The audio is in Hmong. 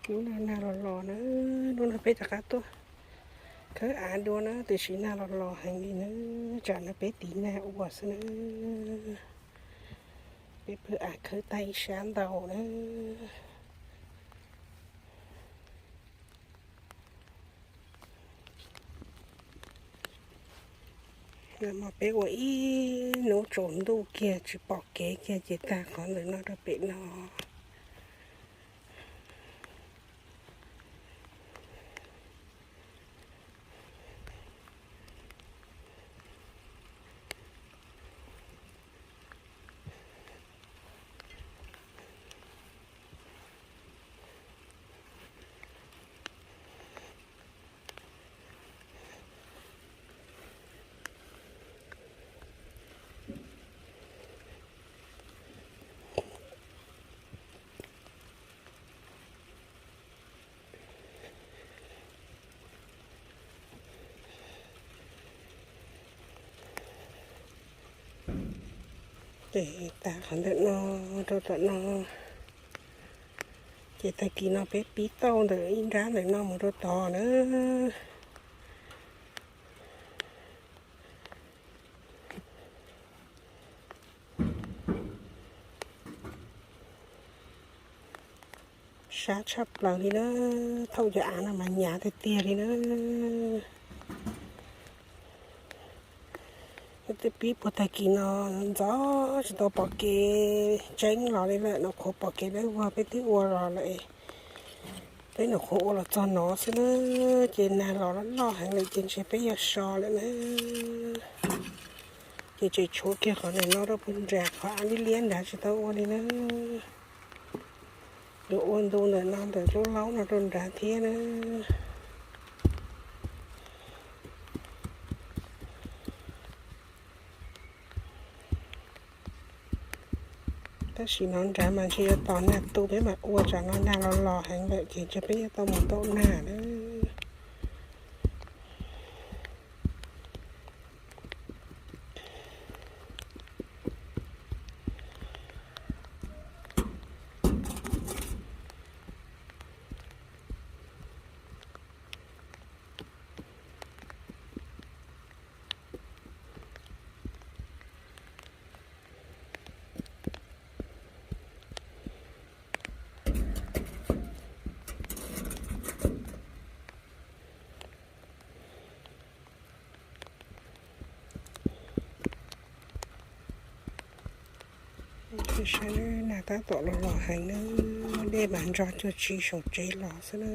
Hnub no nag los los na, hnub no peb rov qab tuaj khawb av dua na, tiam sis nag los los heev li na, tsam no peb tiv nag ua xwb na. Peb phawj av khawb tag ib sab ntau na. Peb ua ib hnub tsaus ntuj kiag tsis pom kev kiag ces tag qhov ntawm no rau pem no. Ces tag qhov ntawm no rau tom no, ces tag kis no peb pib tauj ntawm ib nrab ntawm no mus rau tod na. Sab tshaj plaws li na, thaum cov av no mas hnyav tiag tiag li na. Twb pib puag tag kis no ntxov tsis tau pom kev tseeb los li lawm, nyuam qhuav pom kev peb ua peb twb ua los lawm. Peb nyuam qhuav ua los txog no xwb na, ces nag los loj loj heev lawm ces ntshe peb yuav so lawm na. Ces tseem tshuav kiag qhov ntawm no rau puag nram qhov av liab liab nrad tsis tau ua li na. Yuav ua ntu ntawm no ntawm lub laub no rau nrad thiab na. Tab sis no nrad mas ntshe yuav tos nag tu peb mam ua, tsam no nag los los heev lawm ces ntshe peb yuav tau mus ntaus nag na. Saib nag tab tom los los heev na, dej mas nrog cuag tsi saum tsev los xwb na.